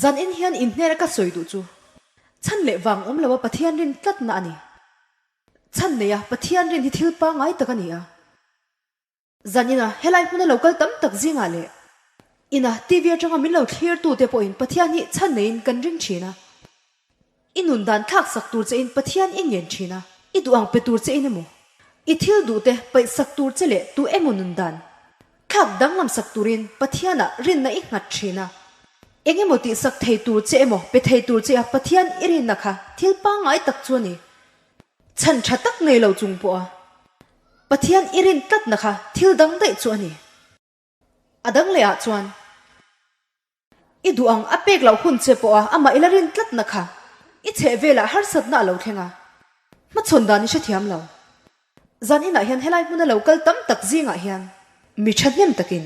Zan in hian in hnena ka sawi duh chu chhan leh vang awm loa Pathian rin tlatna a ni. Chhan neia Pathian rin hi thil pangngai tak a ni a. Zan ina helai hmuna lo kal tam tak zingah leh ina TV atanga min lo thlirtute pawhin Pathian hi chhan neiin kan ring thin a. I nun dan thlak sak tur chein Pathian i ngen thin a, i duh ang pe tur chein emaw, i thil duhte paih sak tur che leh tu emaw nun dan thlak danglam sak turin Pathianah rinna i nghat thin a. Eng emaw tih sak thei tur che emaw pe thei tur che a Pathian i rinna kha thil pangngai tak chu a ni. Chhan tha tak nei lo chung pawha Pathian i rin tlatna kha thil dang daih chu a ni. A dang leh ah chuan i duh ang a pek loh hun che pawha amah i la rin tlatna kha i chheh velah harsatna a lo thleng a, hmachhawn dan i hrethiam lo. Zan inah hian helai hmuna lo kal tam tak zingah hian mi thahnem takin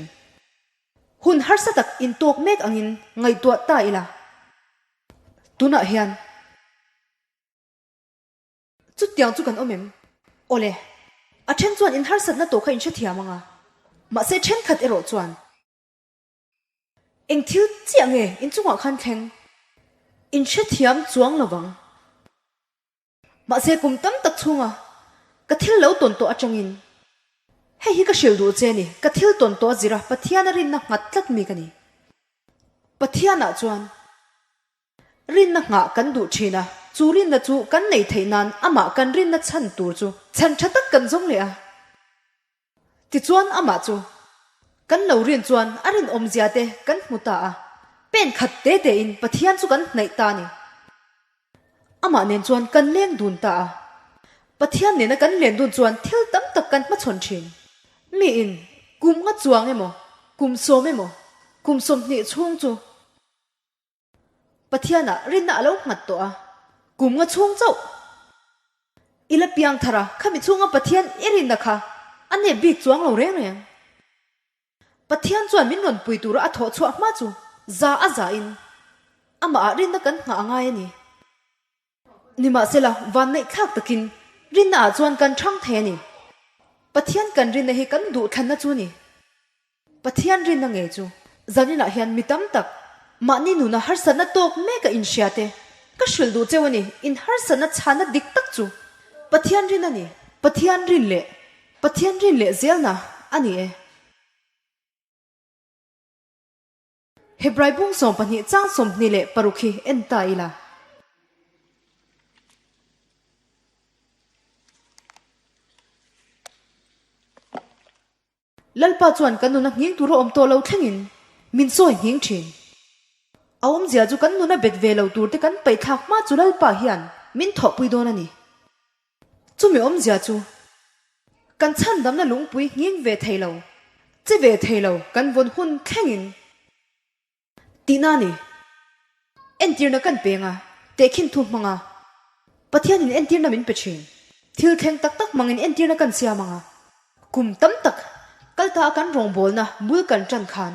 hun harsa tak intawk mek angin ngaihtuah ta ila tunah hian. Chutiang chu kan awm em? Awle, a then chuan in harsatna tawh kha in hrethiam ang a, mahse thenkhat erawh chuan eng thil chiah nge in chungah khan thleng in hrethiam chuang lo vang. Mahse kum tam tak chhunga ka thil lo tawn tawh atangin hei hi ka hrilh duh che ni, ka thil tawn tawh a zira Pathiana rinna nghat tlat mi ka ni. Pathianah chuan. Rinna nghah kan duh thin a, chu rinna chu kan nei theih nan amah kan rinna chhan tur chu chhan tha tak kan zawng leh a. Tichuan amah chu kan lo rin chuan a rinawmzia te kan hmu ta a, pen khat te tein Pathian chu kan hnaih ta a ni. Amah nen chuan kan leng dun ta a, Pathian nena kan len dun chuan thil tam tak kan hmachhawn thin. Miin kum nga chuang emaw, kum sawm emaw, kum 20 chhung chu, Pathianah rinna a lo nghat tawh a, kum nga chhung chauh i la piang thar a, khami chhunga Pathian i rinna kha a nep bik chuang lo reng reng. Pathian chuan min rawn pui tura a thawh chhuah hma chu za a za in amahah rinna kan nghah a ngai a ni. Nimahsela, vanneih thlak takin rinnaah chuan kan thang thei a ni. Pathian kan rinna hi kan duhthlanna chu a ni. Pathian rinna ngei chu zaninah hian mi tam tak mahni nuna harsatna tawk mek a inhria te ka hrilh duh cheu a ni. In harsatna chhana dik tak chu Pathian rin a ni. Pathian rin leh Pathian rin leh zelna a ni e. Hebrai bung 12 chang 26 hi en ta ila. Lalpa chuan kan nuna nghing tur a awm tawh lo thlengin min sawi nghing thin. A awmzia chu kan nuna bet ve lo tur te kan paihthlak hma chu Lalpa hian min thawhpui dawn a ni. Chumi awmzia chu kan chhandamna lungpui nghing ve thei lo, che ve thei lo kan vawn hun thlengin Tihna a ni. Entirna kan peng a, tehkhin thu hmang a, Pathianin entirna min pe thin. Thil thleng tak tak hmangin entirna kan siam ang a, kum tam tak kal ta a kan rawngbawlna bul kan tan khan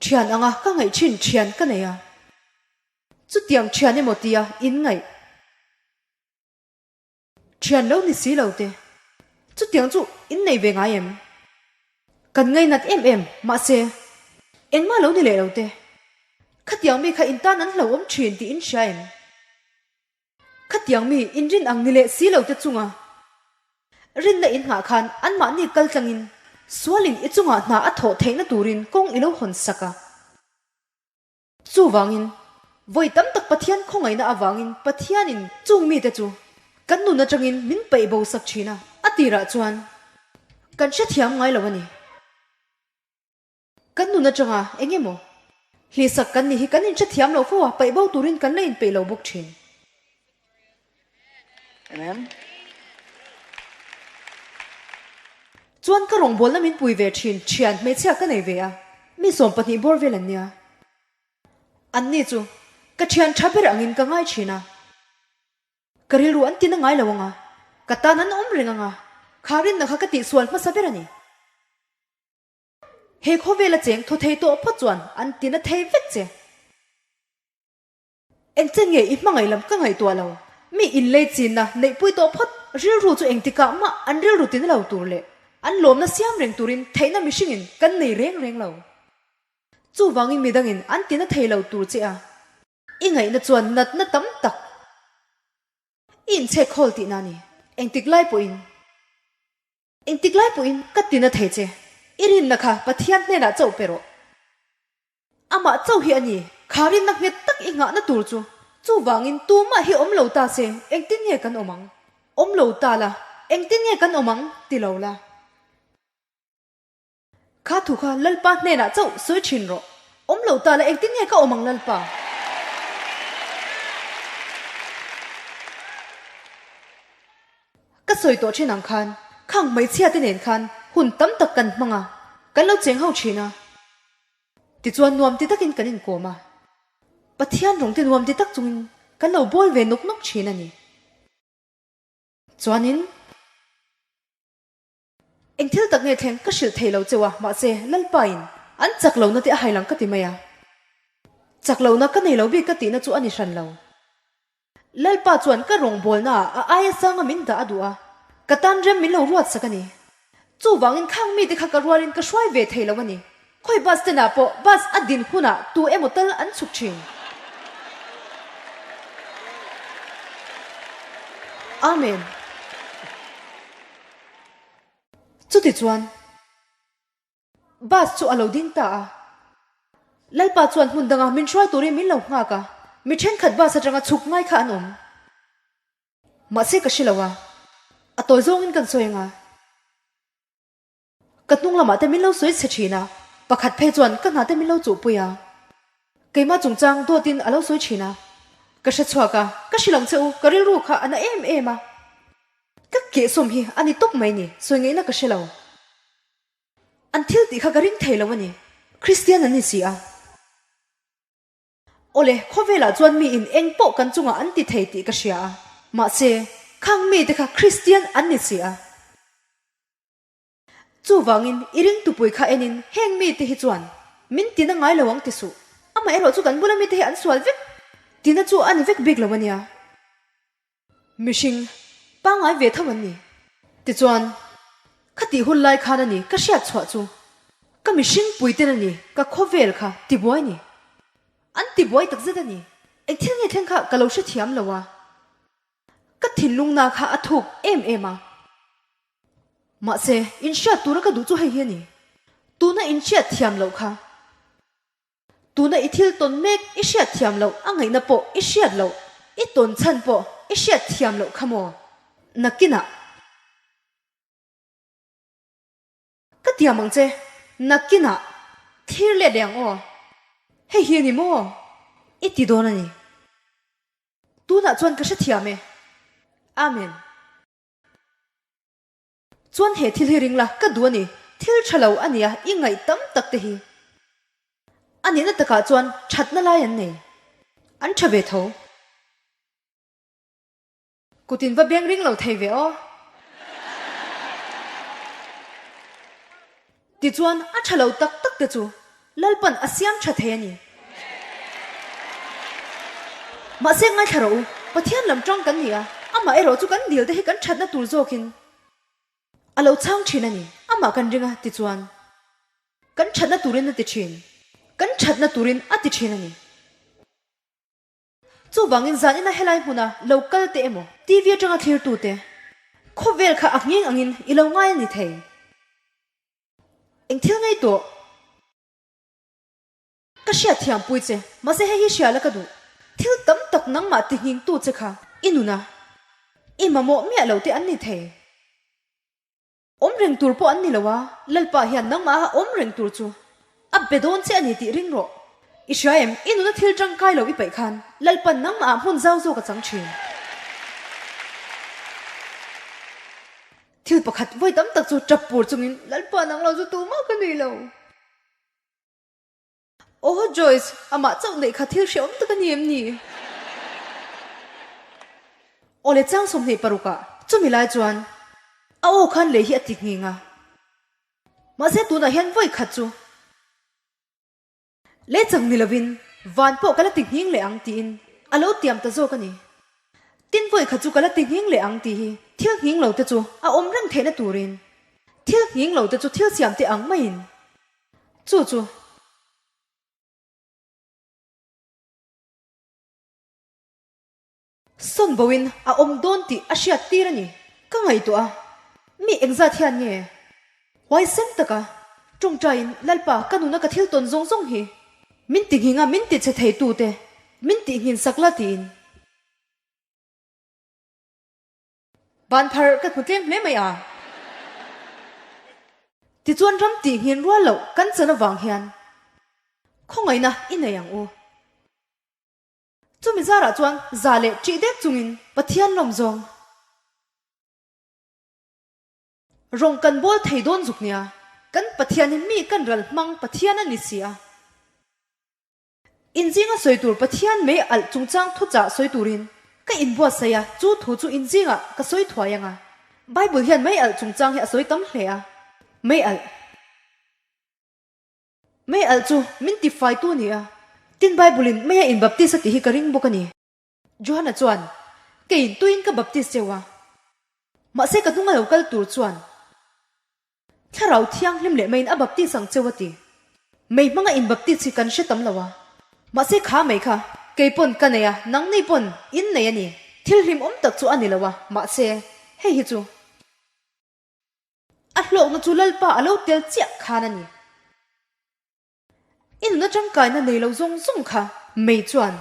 thian anga ka ngaih thin thian ka nei a, chutiang thian emaw tia in ngaih. Thian lo ni si lo te. Chutiang chu in nei ve ngai em? Kan ngainat em em, mahse, engmah lo ni leh lo te. Khatiang mi kha in tan an hlauhawm thin tih in hria em? Khatiang mi in rin ang ni leh si lo te chunga rinna in nghah khan anmahni kal tlangin sualin i chungah hna a thawh theihna turin kawng i lo hawn sak a. Chuvangin, vawi tam tak Pathian khawngaihna avangin Pathianin chung mite chu kan nun atangin min peih bo sak thin a, a tirah chuan kan hrethiam ngai lo a ni. Kan nun atanga eng emaw hlihsak kan nih hi kan inhrethiam lo fo a, peih bo turin kan la inpeih lo bawk thin. Amen. Chuan ka rawngbawlna min pui ve thin thian hmeichhia ka nei ve a, mi 20 bawr vel an nia. An ni chu ka thian tha ber angin ka ngai thin a, ka rilru an tina ngai lo anga, ka tan an awm reng anga, kha rinna kha ka tihsual hmasa ber a ni. He khawvela cheng thaw thei tawh phawt chuan an tina thei vek che. Engchen nge i hmangaih lam ka ngaihtuah lo. Mi inlei chinna neihpui tawh phawt rilru chu engtikah mah an rilru tina lo tur leh an lawmna siam reng turin theihna mihringin kan nei reng reng lo. Chuvangin midangin an tina thei lo tur che a, i ngaihna chuan natna tam tak i inchhek khawl tihna a ni. Engtik lai pawhin, engtik lai pawhin ka tina thei che. I rinna kha Pathian hnenah chauh pe rawh. Amah chauh hi a ni, kha rinna nghet tak i nghahna tur chu. Chuvangin tumah hi awm lo ta se engtin nge kan awm ang? Awm lo ta la, engtin nge kan awm ang? ti lo la. Kha thu kha Lalpa hnenah chauh sawi thin rawh. Awm lo ta la engtin nge ka awm ang Lalpa? Ka sawi tawh thin ang khan, khang hmeichhia te nen khan hun tam tak kan hmang a, kan lo cheng ho thin a. Tichuan nuam ti takin kan inkawm a, Pathian rawng te nuam ti tak chungin kan lo bawl ve nawk nawk thin a ni. Chuanin. Eng thil tak nge thleng ka hrilh thei lo cheu a, mahse Lalpain an chak lohna te a hai lang ka ti mai a. Chak lohna ka nei lo bik ka tihna chu a ni hran lo. Lalpa chuan ka rawngbawlnaah a aia sanga min dah a duh a, ka tan rem min lo ruat sak a ni. Chuvangin khang mite kha ka rualin ka hruai ve thei lo a ni. Khawi bus stand-ah pawh bus a din hunah tu emaw tal an chhuk thin. Amen. Chutichuan, bus chu a lo ding ta a. Lalpa chuan hmun danga min hruai turin min lo nghak a, mi thenkhat bus atanga chhuk ngai kha an awm. Mahse ka hre lo a, a tawi zawngin kan sawi anga. Ka hnung lamah te min lo sawi chhe thin a, pakhat phei chuan ka hna te min lo chuhpui a. Keimah chungchang dawtin a lo sawi thin a, ka hre chhuak a, ka hrilh ang che u, ka rilru kha a na em em a. Ka kehsawm hi a ni tawp mai ni, sawi ngaihna ka hre lo. An thil tih kha ka ring thei lo a ni, Kristian an ni si a. Awle, khawvelah chuan miin eng pawh kan chungah an ti thei tih ka hria a, mahse, khang mite kha Kristian an ni si a. Chuvangin, i ringtupui kha enin heng mite hi chuan min tina ngai lo ang ti suh. Amaherawh chu kan bula mite hi an sual vek tina chu a ni vek bik lo a nia. Mihring pangngai ve tho an ni. Tichuan, khatih hun lai khan a ni ka hriat chhuah chu ka mihring puiten a ni ka khawvel kha tibuai ni. An tibuai takzet a ni. Eng thil nge thleng kha ka lo hrethiam lo a. Ka thinlungna kha a thuk em em a. Mahse, inhriat tura ka duh chu hei hi a ni. Tuna inhriat thiam loh kha. Tuna i thil tawn mek i hriat thiam loh a ngaihna pawh i hriat loh, i tawn chhan pawh i hriat thiam loh kha maw? Nakinah. Ka tiam ang che, nakinah thir let leh ang aw. Hei hi a ni maw? I ti dawn a ni. Tunah chuan ka hrethiam e. Amen. Chuan he thil hi ring la, ka duh a ni. Thil tha lo a nia, i ngaih tam tak te hi. A nihna takah chuan thatna lai an nei. An tha ve tho. Kutin va beng ring lo thei ve aw. Tichuan a tha lo tak tak te chu Lalpan a siam tha thei a ni. Mahse ngaithla rawh u, Pathian lam tang kan ni a, amah erawh chu kan dil te hi kan thatna tur zawkin a lo chhang thin a ni. Amah kan ring a, tichuan kan thatna turin a ti thin, kan thatna turin a ti thin a ni. Chuvangin zan ina helai hmuna lo kal te emaw, TV atanga thlirtu te, khawvel kha a nghing angin i lo ngai a ni thei. Eng thil ngei tawh? Ka hriat thiam pui che, mahse hei hi hria la ka duh. Thil tam tak nangmah ti nghingtu che kha i nun a, i mamawh miah lo te an ni thei. Awm reng tur pawh an ni lo a, Lalpa hian nangmaha awm reng tur chu a be dawn che a ni tih ring rawh. I hria em, i nuna thil tangkai lo i paih khan Lalpan nangmahah hmun zau zawk a chang thin. Thil pakhat vawi tam tak chu tap pur chungin Lalpa nang lo chu tumah ka nei lo. Aw Joyce, amah chauh neih kha thil hreawm tak a ni em ni? Aw le chang 26 ah chumi lai chuan a aw khan lei hi a ti nghing a. Mahse tunah hian vawi khat chu Lei chang ni lovin van pawh ka la ti nghing leh ang tiin a lo tiam ta zawk a ni. Tin vawi khat chu ka la ti nghing leh ang tih hi thil nghing lo te chu a awm reng theihna turin thil nghing lo te chu thil siam te ang maiin chu chu. Sawn boin a awm dawn tih a hriat tir a ni. Ka ngaihtuah a, mi engzat hian nge huaisen taka tawngtaiin Lalpa ka nuna ka thil tawn zawng zawng hi min ti nghing a, min ti che thei tute min tih nghin sak la tiin. Ban phar ka hmu tlem hle mai a. Tichuan ram tih nghin rual loh kan chan avang hian khawngaihna i nei ang u. Chumi zarah chuan za leh ṭih dek chungin Pathian lawm zawng rawng kan bawl thei dawn zuk nia, kan Pathian hi mi kan ral hmang Pathian a ni si a. Inzinga sawi tur Pathian mei alh chungchang thuchah sawi turin ka inbuatsaih a, chu thu chu inzingah ka sawi thuai ang a. Bible hian mei alh chungchang hi a sawi tam hle a, mei alh. Mei alh chu min tifaitu a ni a, tin Bible in meia inbaptis a tih hi ka ring bawk a ni. Johana chuan, Keiin tuiin ka baptis cheu a, mahse ka hnunga lo kal tur chuan Thlarau Thianghlim leh meiin a baptis ang cheu a ti. Mei hmanga inbaptis hi kan hre tam lo a, mahse kha mei kha kei pawn ka nei a, nangni pawn in nei a ni. Thil hlimawm tak chu a ni lo a, mahse hei hi chu. A hlawkna chu Lalpa a lo tel chiah khan a ni. I nuna tangkaina nei lo zawng zawng kha mei chuan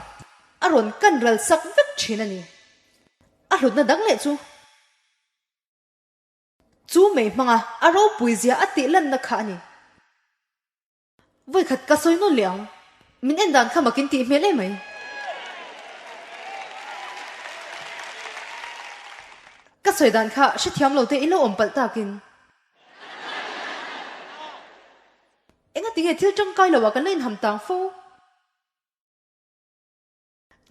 a rawn kan ral sak vek thin a ni. A hlutna dang leh chu chu mei hmanga a ropui zia a tih lanna kha a ni. Vawikhat ka sawi nawn leh ang. Min en dan kha makin tih hmel em mai. Ka sawi dan kha hrethiam lo te in lo awm palh takin. Enga tinge thil tangkai lo ah kan la inham tang fo.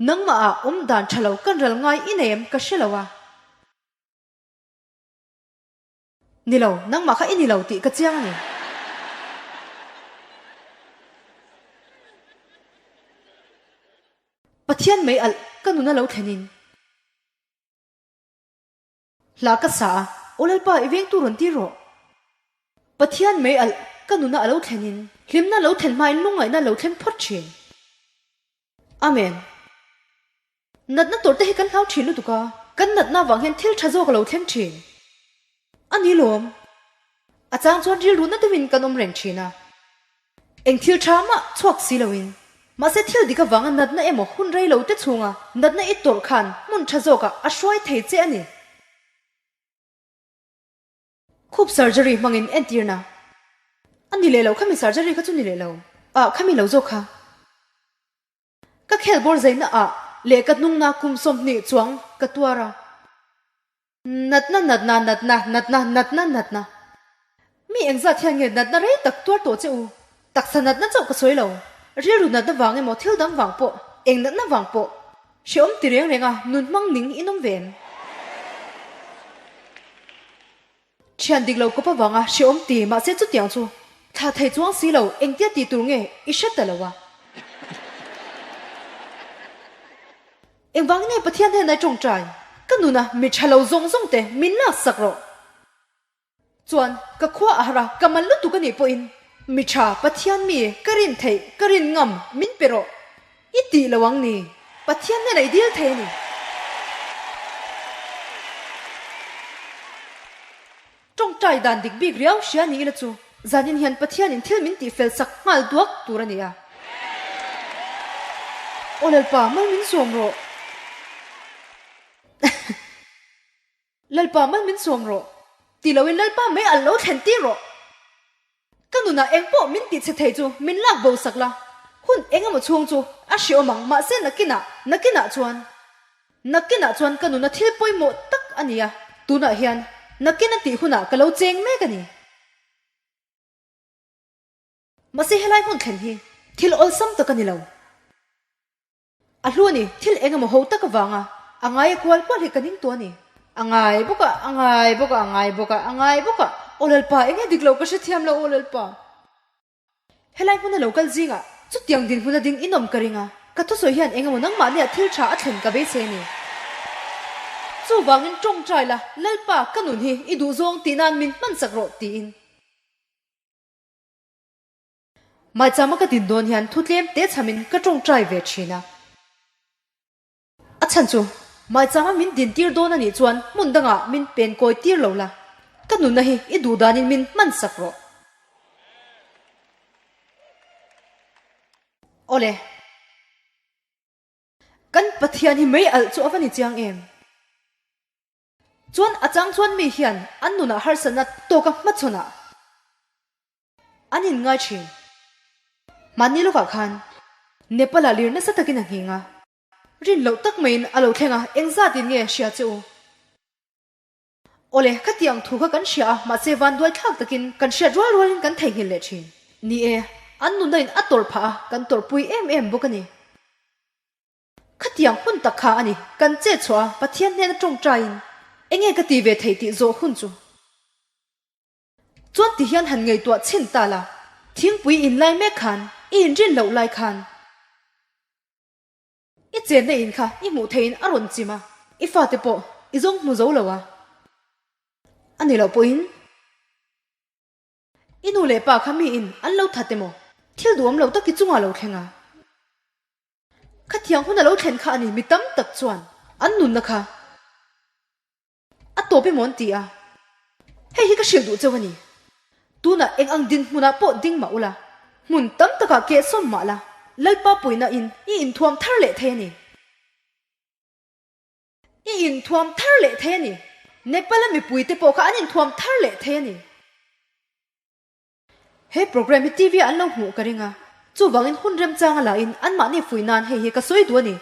Nangmah ah awm dan tha lo kan ral ngai i nei em ka hre lo a. Ni lo, nangmah kha i ni lo tih ka chiang a ni. Pathian mei alh ka nuna lo thlenin hla ka sa a, Aw Lalpa i vengtu rawn tir rawh. Pathian mei alh ka nuna a lo thlenin hlimna lo thlen hmain lungngaihna lo thleng phawt thin. Amen. Natna tawrh te hi kan hlau thin lutuk a, kan natna avang hian thil tha zawk a lo thleng thin. A ni lawm. A chang chuan rilru na deuhin kan awm reng thin a. Eng thil tha mah chhuak si loin. Mahse thil dik avanga natna emaw hun rei lo te chhunga natna i tawrh khan hmun tha zawkah a hruai thei che a ni. Khup surgery hmangin entirna a ni leh lo, khami surgery kha chu ni leh lo. Ah, khami lo zawk kha. Ka khel bawr zaina ah leh ka hnungna kum 20 chuang ka tuar a. Natna natna natna natna natna natna. Mi engzat hian nge natna rei tak tuar tawh che u? Taksa natna chauh ka sawi lo. Rilru natna vang emaw thil dang vang pawh, eng natna vang pawh hrehawm ti reng reng a nun hmang ning in awm ve em? Thian dik lo kawp avanga hrehawm ti mahse chutiang chu thla thei chuang si lo engtia tih tur nge i hre ta lo a. Engvangin nge Pathian hnenah i tawngtai? Ka nuna mi tha lo zawng zawng te min lak sak rawh. Chuan ka khua a har a, ka man lutuk a nih pawhin mi tha Pathian mi ka rin theih ka rin ngam min pe rawh i tih lo ang ni. Pathian hnenah i dil thei a ni. Tawngtai dan dik bik riau hria ni ila chu zanin hian Pathianin thil min tih fel sak nghal duak tur a ni a. Aw Lalpa, mal min sawm rawh. Lalpa mal min sawm rawh. Ti loin Lalpa mai alh lo thlen tir rawh. Ka nunah eng pawh min tih che thei chu min lak bo sak la, hun eng emaw chhung chu a hreawm ang mahse nakinah, nakinah chuan, nakinah chuan ka nuna thil pawimawh tak a ni a, tunah hian nakin a tih hunah ka lo cheng mek a ni. Mahse helai hmun thlen hi thil awlsam tak a ni lo. A hlu a ni, thil eng emaw ho tak avanga a ngai a kual kual hi ka ning tawh a ni. A ngai bawk a, a ngai bawk a, a ngai bawk a, a ngai bawk a. Aw Lalpa, eng nge dik lo ka hrethiam lo aw Lalpa. Helai hmuna lo kal zingah chutiang dinhmuna ding in awm ka ring a, ka thusawi hian eng emaw nangmahniah thil tha a thlen ka beisei a ni. Chuvangin tawngtai la, Lalpa, ka nun hi i duhzawng tih nan min hmansak rawh tiin. Maichama ka din dawn hian thu tlem te chhamin ka tawngtai ve thin a. A chhan chu. Maichanga min dintir dawn a nih chuan hmun dangah min pen kawi tir lo la, ka nunna hi i duh danin min hman sak rawh. Awle. Kan Pathian hi mei alh chu a va ni chiang em? Chuan a chang chuan mi hian an nunah harsatna tawka hmachhawnah an inngai thin. Mahni lawkah khan Nepal-ah lir nasa takin a nghing a. Rin loh tak maiin a lo thleng a, engzatin nge hria che u? Awle, khatiang thu kha kan hria a, mahse vanduai thlak takin kan hriat rual rualin kan theihnghilh leh thin. Ni e, an nunna in a tawrh phah a, kan tawrhpui em em bawk a ni. Khatiang hun tak kha a ni, kan chet chhuah a, Pathian hnena tawngtaiin enge ka ti ve theih tih zawh hun chu. Chuan ti hian han ngaihtuah chhin ta la, thingpui in lai mek khan, i inrin loh lai khan, I chenna in kha i hmuh theihin a rawn chim a, i fate pawh i zawng hmu zo lo a. A ni loh pawhin i nu leh pa kha miin an lo that emaw thil duhawm lo tak i chungah lo thleng a. Khatiang hun a lo thlen kha a ni mi tam tak chuan an nunna kha. A tawp emaw an ti a, hei hi ka hrilh duh cheu a ni. Tunah eng ang dinhmunah pawh ding mah ula, hmun tam takah kehsawm mah la, Lalpa puihna in i inthuam thar leh thei a ni. I inthuam thar leh thei a ni. Nepal-a mipuite pawh kha an inthuam thar leh thei a ni. He program hi TV ah an lo hmuh ka ring a, chuvangin hun remchang a la in anmahni fuih nan hei hi ka sawi duh a ni.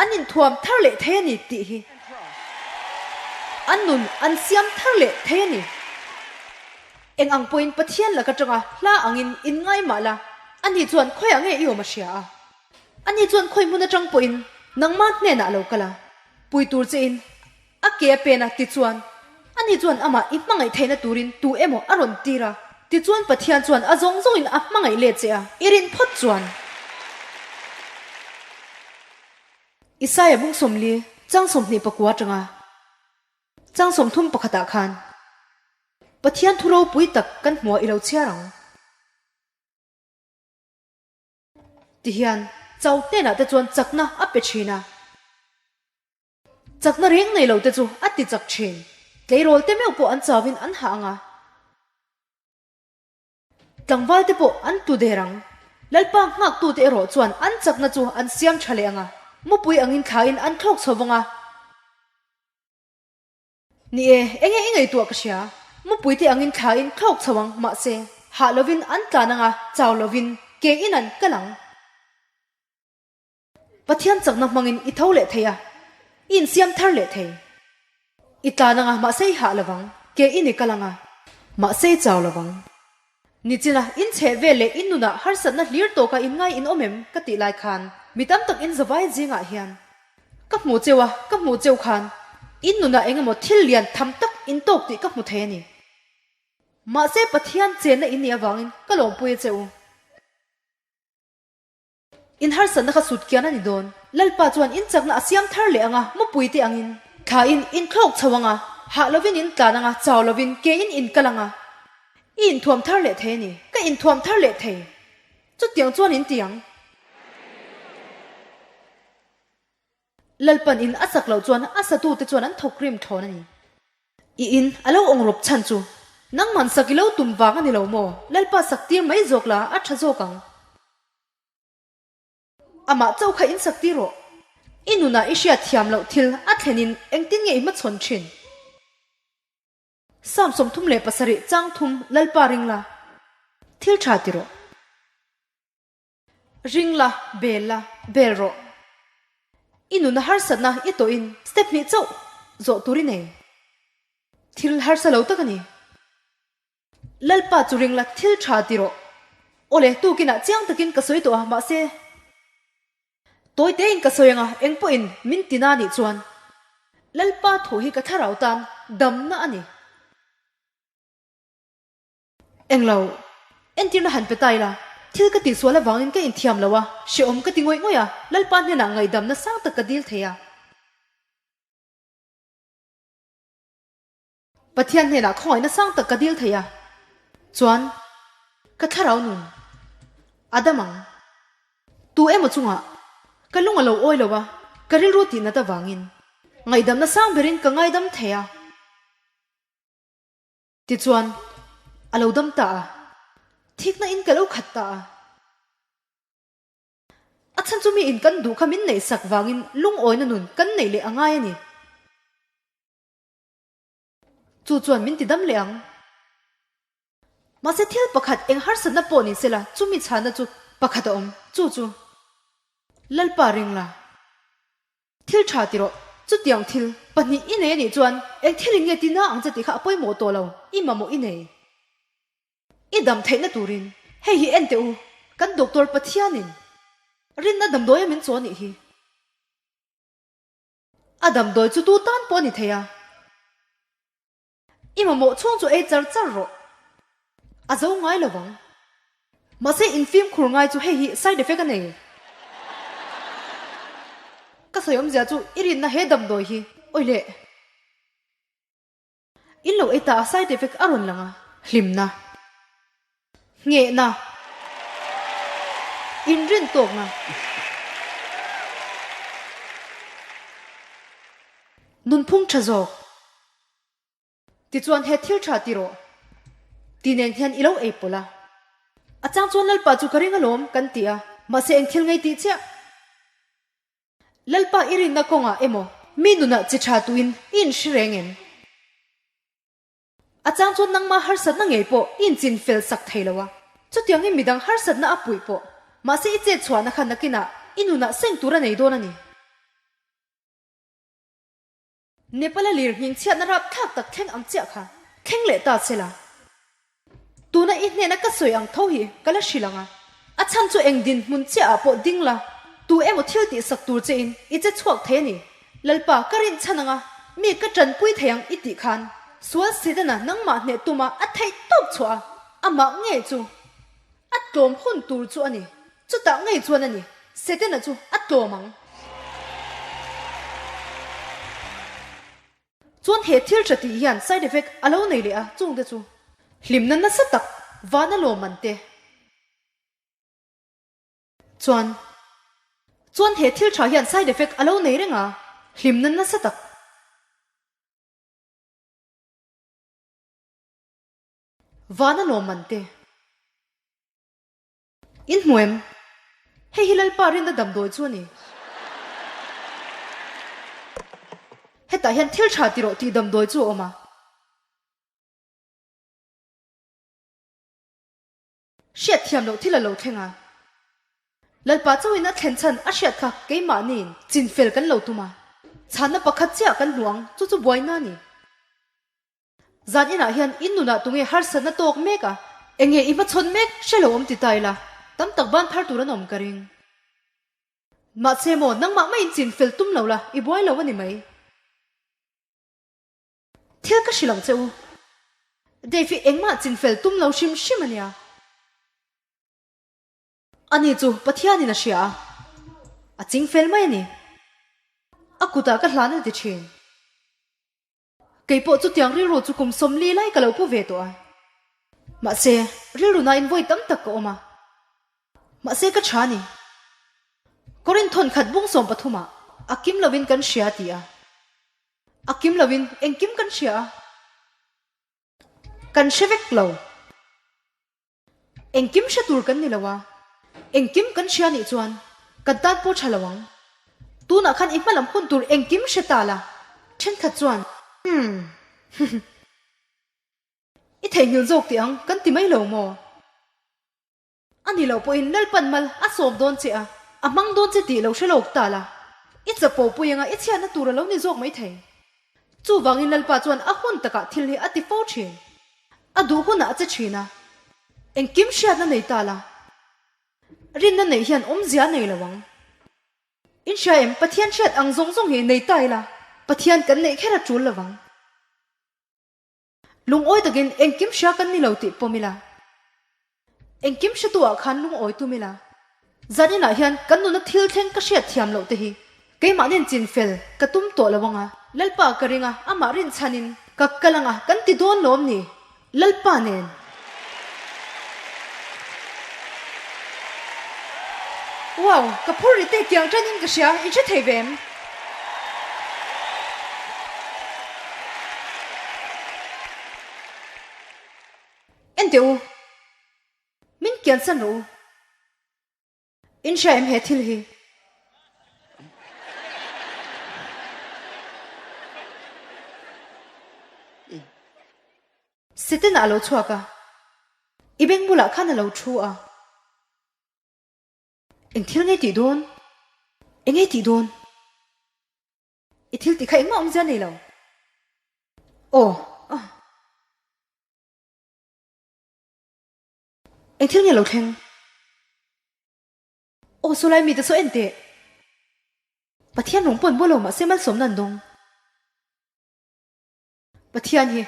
An inthuam thar leh thei a ni tih hi. An nun an siam thar leh thei a ni. Eng ang pawhin Pathian laka tanga hla angin in ngai mah la, ani chuan khawiah nge i awm a hria a. Ani chuan khawi hmun atang pawhin nangmah hnenah a lo kal a, pui tur che in A ke a pen a, tichuan, ani chuan amah i hmangaih theihna turin tu emaw a rawn tir a. Tichuan Pathian chuan a zawng zawngin a hmangaih let che a, i rin phawt chuan. Isaia bung 40, chang 24 atanga chang 31 ah khan Pathian thu ropui tak kan hmuah i lo chhiar ang. Tihian, chau hnenah te chuan chakna a pe thin a. Chakna reng nei lo te chu a ti chak thin. Tleirawl te meuh pawh an chauin an hah ang a. Tlangval te pawh an tu der ang. Lalpa nghaktu te erawh chuan an chakna chu an siam tha leh ang a. Mupui angin thlain an thlawk chho vang a. Ni e, enge i ngaihtuah ka hria. Mupui te angin thlain thlawk chho ang, mahse, hah lovin an tlan ang a, chau lovin ke in an kal ang. Pathian chakna hmangin i tho leh thei a, i insiam thar leh thei. I tlan anga mahse i hah lovang, ke in i kal anga mahse i chau lovang. Nichina in chheh vel leh in nunah harsatna hlir tawka in ngai in awm em ka tih lai khan mi tam tak in zavai zingah hian ka hmuh cheu a, ka hmuh cheu khan in nunah eng emaw thil lian tham tak in tawk tih ka hmu thei a ni. Mahse Pathian chenna in nih avangin ka lawmpui a che u. In harsatna kha sut kian a ni dawn. Lalpa chuan in chakna a siam thar leh ang a, mupui te angin thla in in thlawk chho ang a, hah lovin in tlan ang a, chau lovin ke in in kal ang a. I inthuam thar leh thei a ni. Ka inthuam thar leh thei. Chutiang chuan in ti ang. Lalpan in a sak loh chuan a satute chuan an thawk rim thlawn a ni. I in a lo awng rawp chhan chu nangman sak i lo tum vang a ni lo maw? Lalpa sak tir mai zawk la a tha zawk ang. Amah chauh kha in sak tir rawh. I nunah i hriat thiam loh thil a thlenin engtin nge i hmachhawn thin? Psalm 37 chang thum Lalpa ring la, thil tha ti rawh. Ring la, bel la, bel rawh. I nuna harsatna i tawhin step hnih chauh zawh tur i nei. Thil harsa lo tak a ni. Lalpa chu ring la, thil tha ti rawh. Awle, tukinah chiang takin ka sawi tawh a, mahse, tawi tein ka sawi ang a, eng pawhin min ti na nih chuan Lalpa thu hi ka thlarau tan damna a ni. Englo, entirna han pe ta ila, thil ka tihsual avangin ka inthiam lo a, hrehawm ka ti ngawih ngawih a, Lalpa hnenah ngaihdamna sang tak ka dil thei a. Pathian hnenah khawngaihna sang tak ka dil thei a, chuan ka thlarau nun a dam ang. Tu emaw chungah ka lung a lo awi lo a, ka rilru tih nat avangin. Ngaihdamna sang berin ka ngaidam thei a. Tichuan, a lo dam ta a. Thikna in ka lo khat ta a. A chhan chu mi in kan duh kha min neihsak vangin lungawina nun kan neih leh a ngai a ni. Chu chuan min ti dam leh ang. Mahse thil pakhat eng harsatna pawh ni sela chumi chhana chu pakhat a awm, chu chu Lalpa ring la. Thil tha ti rawh, chutiang thil pahnih i nei a nih chuan eng thilin nge tina ang che tih kha a pawimawh tawh lo, i mamawh i nei. I dam theihna turin hei hi en teh u, kan doctor Pathianin rinna damdawi a min chaw a nih hi. A damdawi chu tu tan pawh a ni thei a. I mamawh chhung chu ei char char rawh. A zo ngai lo vang. Mahse in fimkhur ngai chu hei hi side effect a nei. Ka sawi awmzia chu i rinna he damdawi hi awi leh. In lo ei ta a side effect a rawn lang a. Hlimna. Nghehna. Inrin tawkna. Nunphung tha zawk. Tichuan he thil tha ti rawh ti nen hian i lo ei pawlh a. A chang chuan Lalpa chu ka ring alawm kan ti a, mahse eng thil ngei tih chiah. Lalpa i rinna kawngah emaw mi nunah chi tha tuin i inhre reng em? A chang chuan nangmah harsatna ngei pawh i inchin fel sak thei lo a, chutiangin midang harsatna a puih pawh, mahse i chet chhuahna kha nakinah i nunah seng tur a nei dawn a ni. Nepal-a lir nghing chhiatna rapthlak tak thleng ang chiah kha thleng leh ta che la. Tuna i hnena ka sawi ang tho hi ka la hrilh ang a, a chhan chu eng dinhmun chiahah pawh ding la, tu emaw thil tihsak tur chein i che chhuak thei a ni. Lalpa, ka rinchhan ang a, mi ka tanpui thei ang i tih khan sual Setana nangmah hneh tuma a theih tawp chhuah a, amah ngei chu a tlawm hun tur chu a ni. Chutah ngei chuan a ni, Setana chu a tlawm ang. Chuan he thil tha tih hian side effect a lo nei leh a, chungte chu hlimna nasa tak vana lawmman te chuan chuan he thil tha hian side effect a lo nei reng a, hlimna nasa tak. Vana lawmman te. In hmu em? Hei hi Lalpa rinna damdawi chu a ni. Hetah hian thil tha ti rawh tih damdawi chu a awm a. Hriat thiam loh thil a lo thleng a. Lalpa chauhin a thlen chhan a hriat kha keimahniin chinfel kan lo tum a. Chhanna pakhat chiah kan hmu ang, chu chu buaina a ni. Zan inah hian in nunah tunge harsatna tawk mek a, enge i hmachhawn mek hre lo awm ti ta ila, tam tak ban phar tur an awm ka ring. Mahse maw, nangmah maiin chin fel tum lo la, i buai lo a ni mai. Thil ka hrilh ang che u. Dave hi engmah chin fel tum lo hrim hrim a nia. Ani chu Pathianin a hria a, a ching fel mai a ni. A kutah ka hlan a ti thin. Kei pawh chutiang rilru chu kum 40 lai ka lo pu ve tawh a. Mahse, rilru nain vawi tam tak ka awm a. Mahse ka tha ni. Korinth thawn khat bung 13 ah a kim lovin kan hria ti a. A kim lovin engkim kan hria a. Kan hre vek lo. Engkim hre tur kan ni lo a, engkim kan hria nih chuan kan tan pawh tha lo ang. Tunah khan i hmalam hun tur engkim hre ta la, thenkhat chuan umm i theihnghilh zawk tih ang kan ti mai lo maw? A ni loh pawhin Lalpan mal a sawm dawn che a, a hmang dawn che tih lo hre lawk ta la, i chapo pui anga i chhiatna tur a lo ni zawk mai thei. Chuvangin Lalpa chuan a hun takah thil hi a ti fo thin. A duh hunah a che thin a, engkim hriatna nei ta la, rinna neih hian awmzia a nei lo ang. In hria em, Pathian hriat ang zawng zawng hi nei ta ila, Pathian kan neih kher a tul lo vang. Lungawi takin engkim hria kan ni lo tih pawm ila, engkim hretu-ah khan lungawi tum ila, zan inah hian kan nuna thil thleng ka hriat thiam loh te hi keimahnin chin fel ka tum tawh lo anga, Lalpa ka ring a, amah rinchhanin ka kal anga kan ti dawn lawm ni, Lalpa nen. Wow, ka phur ri te kiang tanin ka hria, in hre thei ve em? En teh u, min kiansan rawh u. In hria em he thil hi? Setana a lo chhuak a, i beng bulah khan a lo thu a. Eng thil nge tih dawn? Eng nge tih dawn? I thil tih kha engmah awmzia nei lo. Aw. Eng thil nge lo thleng? Aw saw lai mite saw en teh. Pathian rawng pawh an bual lo mahse malsawmna an dawng. Pathian hi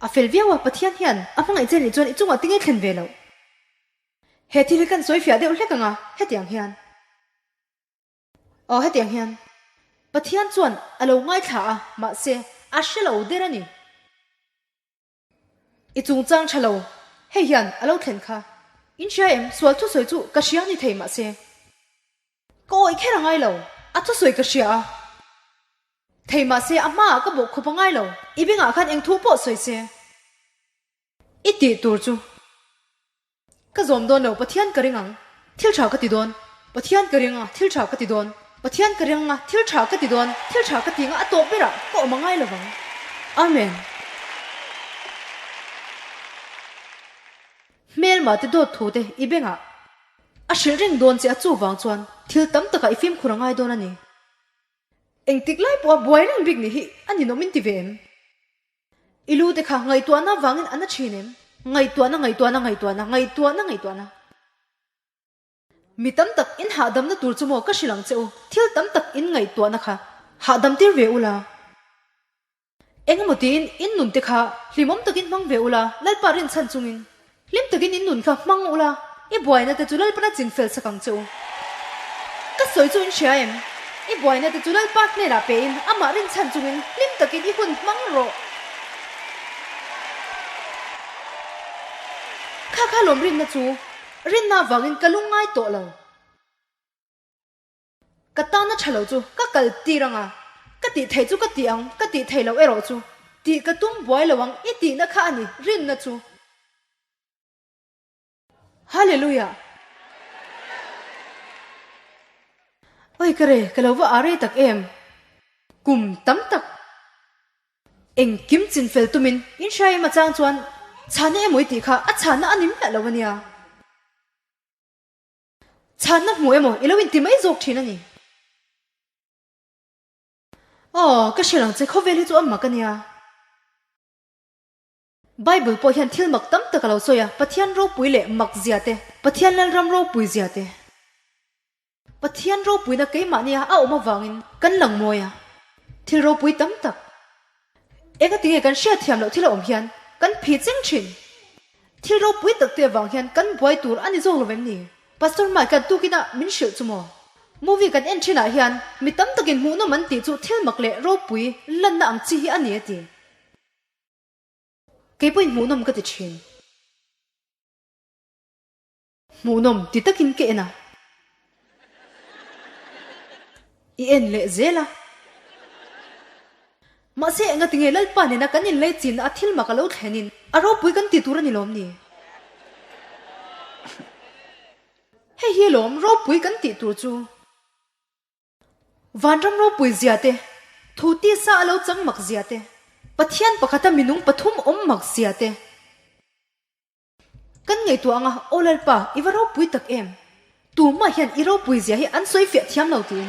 a fel viau a, Pathian hian a hmangaih che nih chuan i chungah tinge thlen ve loh? He thil hi kan sawi fiah deuh hlek ang a, hetiang hian. Aw hetiang hian. Pathian chuan a lo ngaithla a, mahse a hre lo der a ni. I chungchang tha lo, hei hian a lo thlen kha. In hria em, sual thusawi chu ka hria ni thei mahse. Ka awih kher a ngai lo, a thusawi ka hria a. Thei mahse a hmaah ka bawh khup a ngai lo, i bengah khan eng thu pawh sawi se. I tih tur chu ka zawm dawn lo, Pathian ka ring ang, thil tha ka ti dawn, Pathian ka ring a, thil tha ka ti dawn, Pathian ka ring a, thil tha ka ti dawn, thil tha ka ti nga a tawp berah ka awm a ngai lo vang. Amen. Hmelmah te dawt thu te i bengah a hrilh reng dawn che a chuvang chuan thil tam takah i fimkhur a ngai dawn a ni. Engtik lai pawha buai reng bik nih hi a ninawm in ti ve em? I lu te kha ngaihtuahna vangin a na thin em? Ngaihtuahna ngaihtuahna ngaihtuahna ngaihtuahna ngaihtuahna. Mi tam tak in hahdamna tur chu maw ka hrilh ang che u, thil tam tak in ngaihtuahna kha hahdam tir ve ula. Engemaw tiin in nun te kha hlimawm takin hmang ve ula, Lalpa rinchhan chungin hlim takin in nun kha hmang ula, i buaina te chu Lalpana chin fel sak ang che u. Ka sawi chu in hria em? I buaina te chu Lalpa hnenah pein amah rinchhan chungin hlim takin i hun hmang rawh. Kha kha lawm rinna chu rinna avangin ka lungngai tawh lo. Ka tana tha lo chu ka kal tir ang a, ka tih theih chu ka ti ang, ka tih theih loh erawh chu tih ka tum buai lo ang i tihna kha a ni, rinna chu. Hallelujah! Oi ka re, ka lo va a rei tak em? Kum tam tak engkim chinfel tumin in hria em a chang chuan chhana emaw i tih kha a chhana a ni miah lo a nia. Chhanna hmu emaw i lo inti mai zawk thin a ni. Aw, ka hre lang che, khawvel hi chu a mak a nia. Bible pawh hian thil mak tam tak a lo sawi a, Pathian ropui leh mak zia te, Pathian Lalram ropui zia te. Pathian ropuina keimahnia a awm avangin kan lang mawi a, thil ropui tam tak. Engatinge kan hriatthiam loh thil a awm hian kan phi cheng thin? Thil ropui tak te avang hian kan buai tur a ni zawk lo em ni? Pastor Mike an tukin ah min hrilh chu maw? Movie kan en thin ah hian mi tam takin hmuhnawm an tih chu thil mak leh ropui lanna ang chi hi a ni a ti. Kei pawhin hmuhnawm ka ti thin. Hmuhnawm ti takin ka en a. I en leh zel a. Mahse engatinge Lalpa nena kan inlei chinna a thil mak a lo thlenin a ropui kan ti tur a ni lawm ni? Hei hi lawm ropui kan tih tur chu. Vanram ropui zia te, thu tisa a lo chang mak zia te, Pathian pakhata minung pathum awm mak zia te. Kan ngaihtuah anga, Aw Lalpa, i va ropui tak em? Tumah hian i ropui zia hi an sawi fiah thiam lo tiin.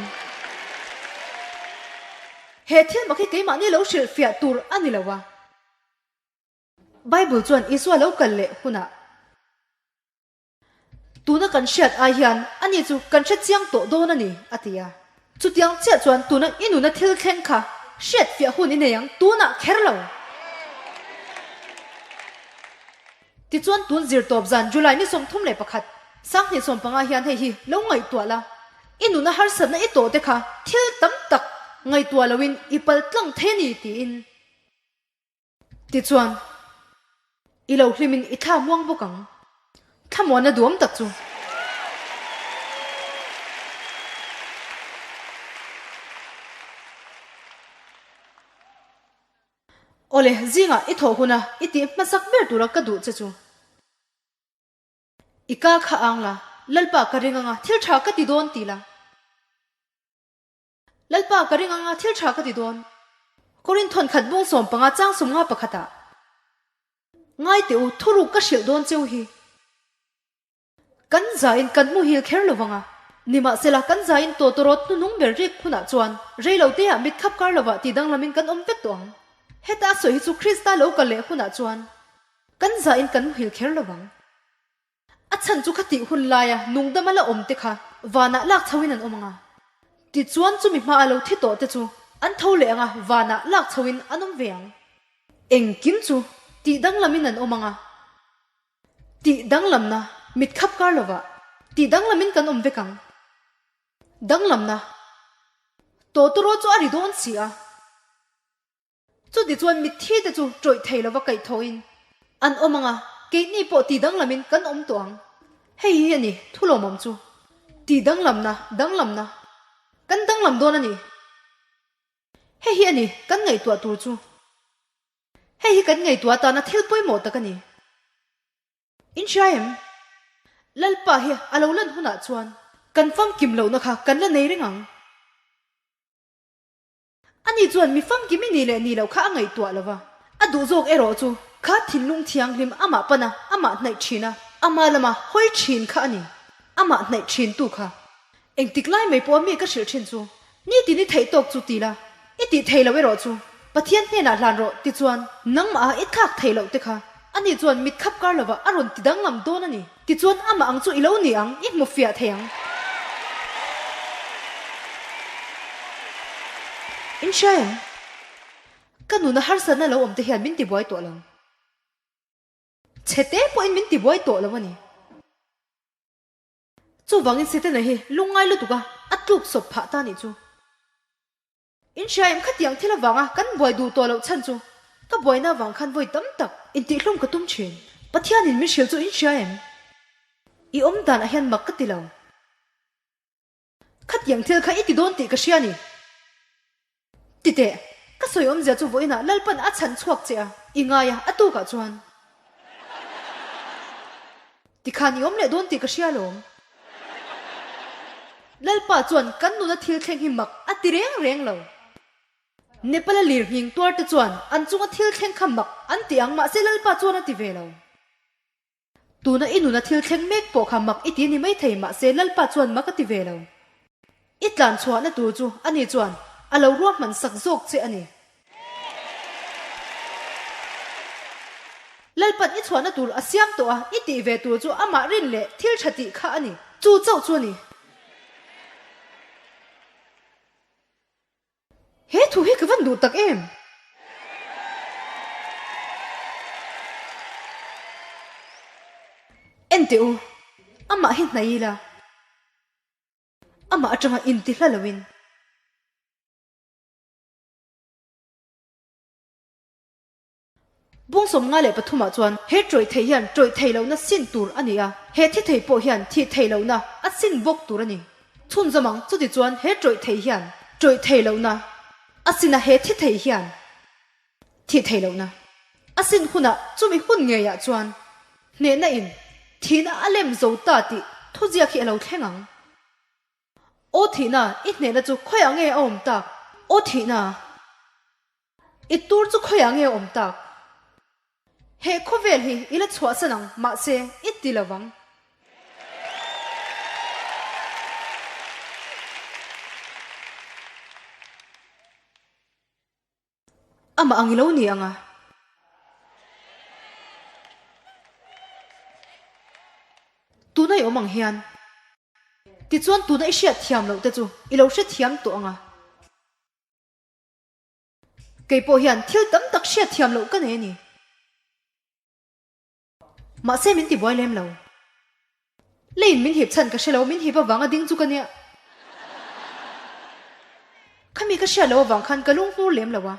He thil mak hi keimahni lo hrilh fiah tur a ni lo a. Bible chuan Isua lo kal leh hunah tuna kan hriat ai hian ani chu kan hre chiang tawh dawn a ni, a ti a. Chutiang chiah chuan tuna i nuna thil thleng kha hriat fiah hun i nei ang, tunah kher lo. Tichuan tun zir tawp zan July ni 31, 2015 hian hei hi lo ngaihtuah la, i nuna harsatna i tawh te kha thil tam tak ngaihtuah loin i pal tlang thei a ni tiin. Tichuan, i lo hlimin i thla muang bawk ang. Thlamuanna duam tak chu. Awle, zingah i thawh huna i tih hmasak ber tura ka duh che chu. I ka kha ang la, Lalpa ka ring anga thil tha ka ti dawn ti la. Lalpa ka ring anga thil tha ka ti dawn. Korin thawnkhat bung 15 chang 50 pakhatah. Ngai teh u, thuruk ka hrilh dawn cheu hi. Kan zain kan muhil kher lo vang a, nimahsela kan zain tawtawrawt hnuhnung ber rik hunah chuan reilote ah mit khap kar lovah ti danglamin kan awm vek tawh ang. Heta a sawi hi chu Krista lo kal leh hunah chuan kan zain kan muhil kher lo vang. A chhan chu khatih hun laia nungdama la awm te kha vanah lak chhoin an awm ang a. Tichuan chumi hmaa lo thi tawh te chu an tho leh ang a, vanah lak chhoin an awm ve ang. Engkim chu tih danglamin an awm ang a. Tih danglamna mit khap kar lovah tih danglamin kan awm vek ang. Danglamna tawtawraw chu a ri dawn si a. Chutichuan mitthi te chu tawih thei lova kaihthawhin an awm ang a, keini pawh tih danglamin kan awm tawh ang. Hei hi a ni thulawmawm chu. Tih danglamna, danglamna. Kan danglam dawn a ni. Hei hi a ni kan ngaihtuah tur chu. Hei hi kan ngaihtuah atana thil pawimawh tak a ni. In hria em? Lalpa hi a lo lan hunah chuan kan famkim lohna kha kan la nei reng ang. Ani chuan mi famkim i nih leh nih loh kha a ngaihtuah lo va, a duh zawk erawh chu kha thinlung thianghlim amah pana amah hnaih thin a, ama lama hawi thin kha a ni. Amah hnaih thintu kha Engtik lai mai pawh a mi ka hrilh thin chu, Nitin i theih tawk chu ti la, i tih thei loh erawh chu Pathian hnenah hlan rawh ti chuan nangmah a i thlak thei loh te kha ani chuan mit khap kar lovah a rawn ti danglam dawn a ni tichuan amah ang chu i lo ni ang i hmu fiah thei ang. In hria em? Ka nuna harsatna lo awm te hian min tibuai tawh lo. Chhe te pawhin min tibuai tawh lo a ni. Chuvangin Setana hi lungngai lutuk a, a tluk sawp phah ta nih chu. In hria em khatiang thil avanga kan buai duh tawh loh chhan chu ka buaina avang khan vawi tam tak intihhlum ka tum thin. Pathianin min hrilh chu in hria em? I awm danah hian mak ka ti lo. Khatiang thil kha i ti dawn tih ka hria ni. Titeh, ka sawi awmzia chu vawiinah Lalpan a chhan chhuak che a, i ngai a, a tukah chuan. Tikhan i awm leh dawn tih ka hria alawm. Lalpa chuan kan nuna thil thleng hi mak a ti reng reng lo. Nepal-a lir nghing tuar te chuan an chunga thil thleng kha mak an ti ang mahse Lalpa chuan a ti ve lo. Tuna i nuna thil thleng mek pawh kha mak i ti ni maithei mahse Lalpa chuan mak a ti ve lo. I tlan chhuahna tur chu ani chuan a lo ruahman sak zawk che a ni. Lalpan i chhuahna tur a siam tawh a, i tih ve tur chu amah rin leh thil tha tih kha a ni. Chu chauh chu a ni. He thu hi ka van duh tak em? En teh u, amah hi hnaih ila, amah atanga inti hla loin. Bung 53 ah chuan he tawih thei hian tawih thei lohna sin tur a ni a, he thi thei pawh hian thih thei lohna a sin bawk tur a ni. Chhunzawm ang, chuti chuan he tawih thei hian tawih thei lohna a sin a, he thi thei hian thih thei lohna a sin hunah chumi hun ngeiah chuan hnehna in thihna a lem zo ta tih thuziak hi a lo thleng ang. Aw thihna, i hnehna chu khawiah nge a awm tak? Aw thihna, i tur chu khawiah nge a awm tak? He khawvel hi i la chhuahsan ang, mahse i ti lo vang. Amah ang i lo ni ang a. Tuna i awm ang hian. Tichuan tuna i hriat thiam loh te chu i lo hre thiam tawh ang a. Kei pawh hian thil tam tak hriat thiam loh ka nei a ni. Mahse min ti buai lem lo. Leiin min hip chhan ka hre lo, min hip avanga ding chu ka nia. Khami ka hriat loh avang khan ka lung hnur lem lo a.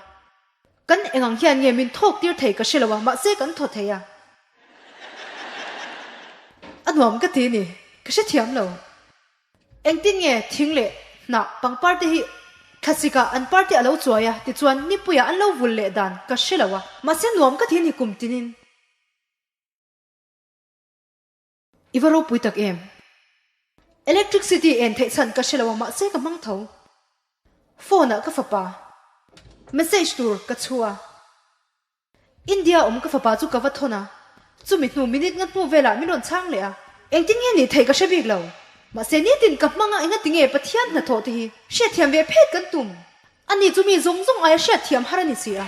Kan eng ang hian nge min thawk tir thei ka hre lo a, mahse kan thaw thei a. A nuam ka ti ni, ka hrethiam lo. Engtin nge thing leh hnah pangpar te hi thlasik ah an par te a lo chuai a, tichuan nipuiah an lo vul leh dan ka hre lo a, mahse nuam ka ti ni kum tinin. I va ropui tak em? Electricity en theih chhan ka hre lo a mahse ka hmang tho. Phone ah ka fapa message tur ka chhu a. India awm ka fapa chu ka va thawn a, chumi hnu minute nga hnu velah min rawn chhang leh a. Engtin nge nih theih ka hre bik lo. Mahse nitin ka hmang a enga tinge Pathian hnathawh te hi hriatthiam ve phet kan tum. Ani chu mi zawng zawng aia hriatthiam har a ni si a.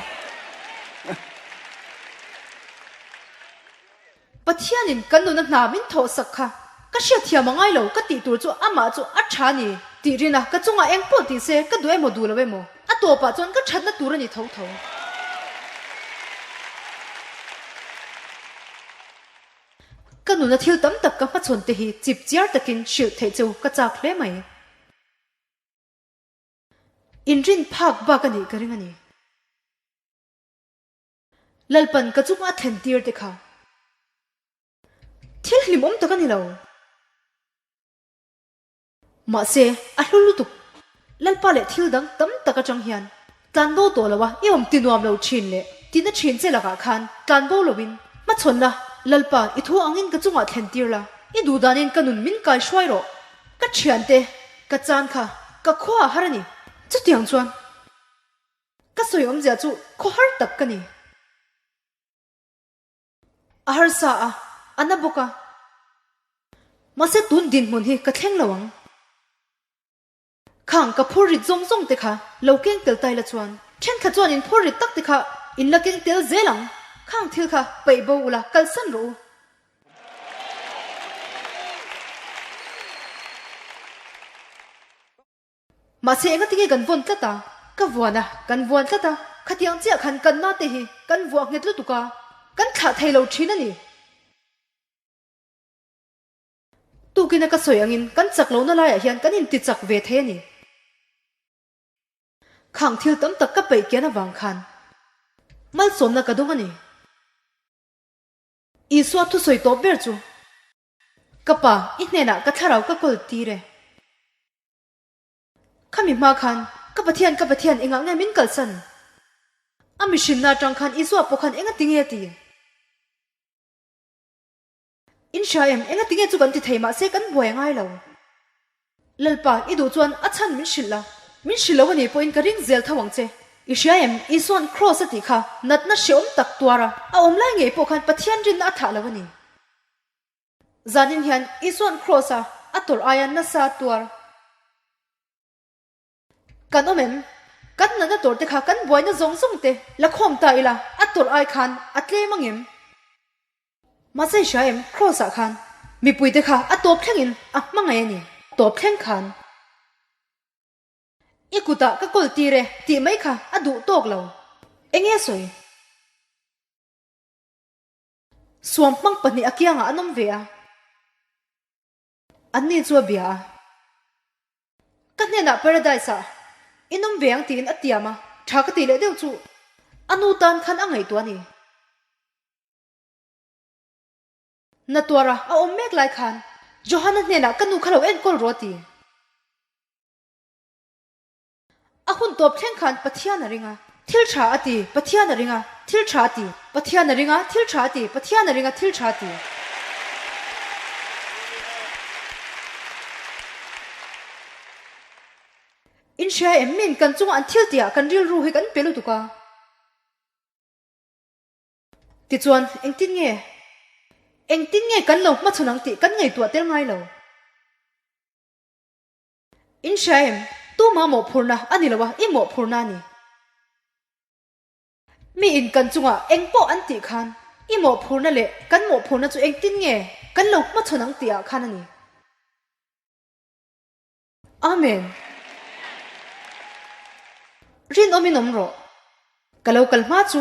Pathianin kan nuna hna min thawh sak kha ka hriatthiam a ngai lo ka tih tur chu amah chu a tha ni tih rin a, ka chungah eng pawh tih se ka duh emaw duh lo emaw a tawpah chuan ka thatna tur a ni tho tho. Ka nuna thil tam tak ka hmachhawn te hi chip chiar takin hrilh theih chu ka chak hle mai. Inrin phak bak a nih ka ring a ni. Lalpan ka chunga a thlen tir te kha thil hlimawm tak a ni lo. Mahse, a hlu lutuk. Lalpa leh thil dang tam tak atang hian tlanbo tawh lo a, i awm ti nuam lo thin leh tina thin che lakah khan tlanbo loin hmachhawn la, Lalpa i thu angin ka chungah thlen tir la, i duh danin ka nun min kai hruai rawh. Ka thiante, ka chan kha ka khua a har a ni. Chutiang chuan. Ka sawi awmzia chu khawhar tak ka ni. A harsa a, a na bawk a. Mahse tun dinhmun hi ka thleng lo ang. Khang ka phur rit zawng zawng te kha lo keng tel tai la chuan thenkhat chuan in phur rit tak te kha in la keng tel zel ang. Khang thil kha paih bo ula kalsan rawh u. Mahse enga tinge kan vawn tlat a? Ka vuan a, kan vuan tlat a, khatiang chiah khan kan nate hi kan vuah nghet lutuk a, kan thlah thei lo thin a ni. Tukina ka sawi angin kan chak lohna laiah hian kan inti chak ve thei a ni. Khang thil tam tak ka peih kian avang khan malsawmna ka dawng a ni. Isua thusawi tawp ber chu, Ka pa, i hnenah ka thlarau ka kawl tir e. Khami hma khan, Ka Pathian, ka Pathian, engah nge min kalsan? A mihrinna atang khan Isua pawh khan enga tinge a ti? In hria em, enga tinge chu kan ti thei mahse kan buai a ngai lo. Lalpa, i duh chuan a chhan min hrilh la, min hrilh lo a nih pawhin ka ring zel tho ang che. I hria em, Isua'n Kraws a tih kha natna hreawm tak tuar a, a awm lai ngei pawh khan Pathian rinna a thah lo a ni. Zanin hian Isua'n Kraws a a tawrh aia nasa tuar kan awm em? Kan natna tawrh te kha kan buaina zawng zawng te la khawm ta ila a tawrh ai khan a tlem ang em? Mahse i hria em Kraws ah khan mipui te kha a tawp thlengin a hmangaih a ni. Tawp thleng khan i kutah ka kawl tir e tih mai kha a duh tawk lo. Enge sawi? Suam hmang pahnih a kiangah an awm ve a, anni chu a bia a. Ka hnenah Paradise-ah in awm ve ang tiin a tiam a, tha ka tih leh deuh chu a nu tan khan a ngaihtuah a ni. Na tuara a awm mek lai khan Johanna hnenah ka nu kha lo enkawl rawh a ti. A hun tawp thleng khan Pathian a ring a, thil tha a ti, Pathian a ring a, thil tha a ti, Pathian a ring a, thil tha a ti, Pathian a ring a, thil tha a ti. In hria em min kan chunga an thil tihah kan rilru hi kan pe lutuk a. Tichuan, engtin nge? Engtin nge kan lo hmachhawn ang tih kan ngaihtuah tel ngai lo. In hria em? Tuma mawhphurhna a ni lo a, i mawhphurhna a ni. Mi in kan chungah eng pawh an tih khan i mawhphurhna leh kan mawhphurhna chu engtin nge kan lo hmachhawn ang tih ah khan a ni. Amen. Rinawm in awm rawh. Ka lo kal hma chu.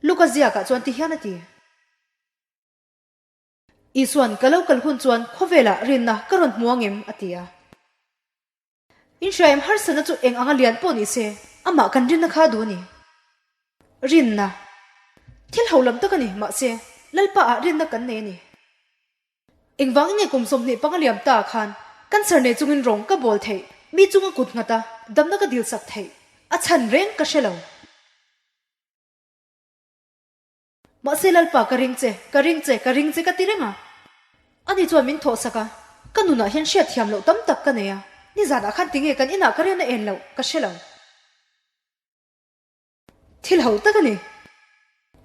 Luka ziakah chuan ti hian a ti. Isua'n ka lo kal hun chuan khawvelah rinna ka rawn hmu ang em? a ti a. In hria em harsatna chu eng anga lian pawh ni se, amah kan rinna kha a duh a ni. Rinna. Thil ho lam tak a ni, mahse, Lalpa ah rinna kan nei a ni. Engvangin nge kum 25 liam ta khan cancer nei chungin rawng ka bawl theih, mi chunga kut nghat a, damna ka dilsak theih, a chhan reng ka hre lo. Mahse Lalpa ka ring che, ka ring che, ka ring che ka ti reng a. Ani chuan min thawhsak a, ka nunah hian hriatthiam loh tam tak ka nei a, nizanah khan tinge kan inah ka rian a en loh ka hre lo. Thil ho tak a ni.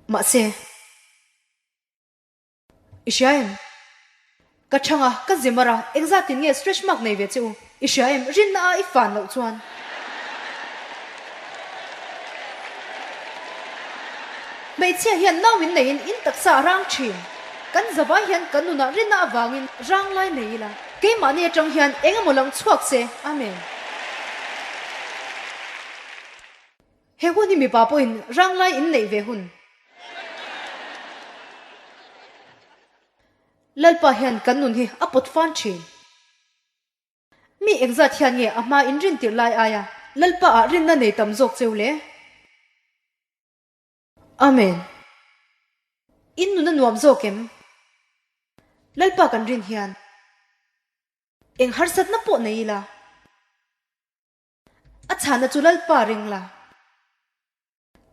Mahse. I hria em? Ka chhang a, ka zim ar a, engzatin nge stretch mark nei ve che u? I hria em? Rinna a i fan loh chuan. Hmeichhia hian nau in neiin in taksa a rang thin. Kan zavai hian kan nunah rinna avangin rang lai nei ila. Keimahni atang hian eng emaw lang chhuak se. Amen. He hun hi mipa pawhin rang lai in neih ve hun. Lalpa hian kan nun hi a pawt fan thin. Mi engzat hian nge a hma in rin tirh lai aia Lalpa ah rinna nei tam zawk cheu le? Amen. In nun a nuam zawk em? Lalpa kan rin hian eng harsatna pawh nei ila. A chhana chu Lalpa ring la.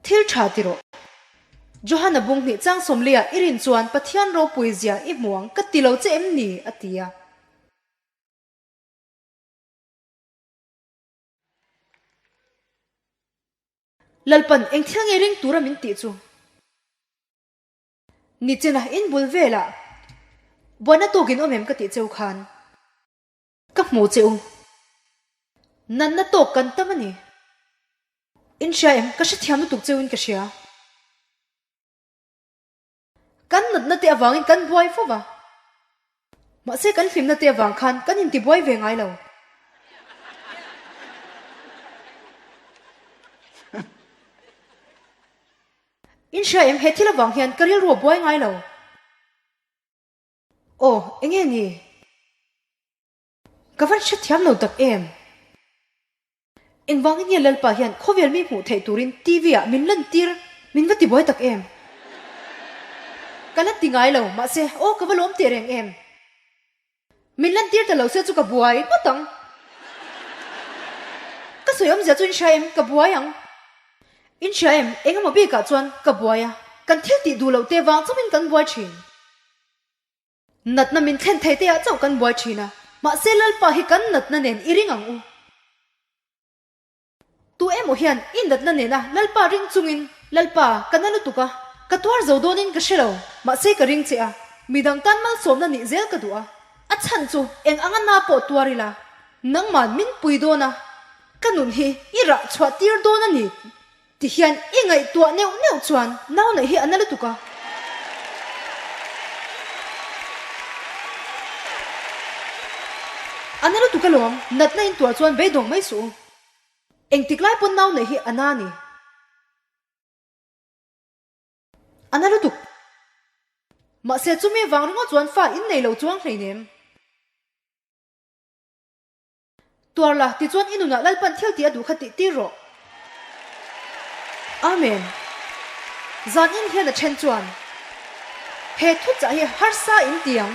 Thil tha ti rawh. Johana bung hnih chang sawmliah i rin chuan Pathian ropui zia i hmu ang ka ti lo che em ni? a ti a. Lalpan eng thil nge ring tura min tih chu? Nichina in bul velah buaina tawkin awm em ka tih cheu khan. Ka hmu che u. Natna tawk kan tam a ni. In hria em? Ka hrethiam lutuk cheu in ka hria. Kan natna te avangin kan buai fo va. Mahse kan hlimna te avang khan kan intibuai ve ngai lo. In hria em? He thil avang hian ka rilru a buai ngai lo. Aw, enge ni? Ka van hrethiam lo tak em? Engvangin nge Lalpa hian khawvel mi hmuh theih turin TV ah min lantir min va tibuai tak em? Ka la ti ngai lo, mahse, aw ka va lawm teh reng em? Min lantir ta lo se chu ka buai ngawt ang. Ka sawi awmzia chu in hria em? Ka buai ang. In hria em? Engemaw bikah chuan ka buai a, kan thil tih duh loh te vang chauhin kan buai thin. Natna min thlen thei te ah chauh kan buai thin a, mahse Lalpa hi kan natna nen i ring ang u. Tu emaw hian i natna nena Lalpa ring chungin, Lalpa, ka na lutuk a, ka tuar zo dawnin ka hre lo, mahse ka ring che a, midang tan malsawmna nih zel ka duh a, a chhan chu eng anga na pawh tuar ila, nangman min pui dawn a, ka nun hi i rah chhuah tir dawn a ni. Ti hian i ngaihtuah neuh neuh chuan nau neih hi a na lutuk a. A na lutuk alawm, natna in tuar chuan beidawng mai suh u. Engtik lai pawn nau neih hi a na a ni. A na lutuk. Mahse chumi vang ringawt chuan fa in nei lo chuang hleinem. Tuar la, tichuan i nunah Lalpan thil tih a duh kha tih tir rawh. Amen. Zan in hian a then chuan he thuchah hi harsa in ti ang.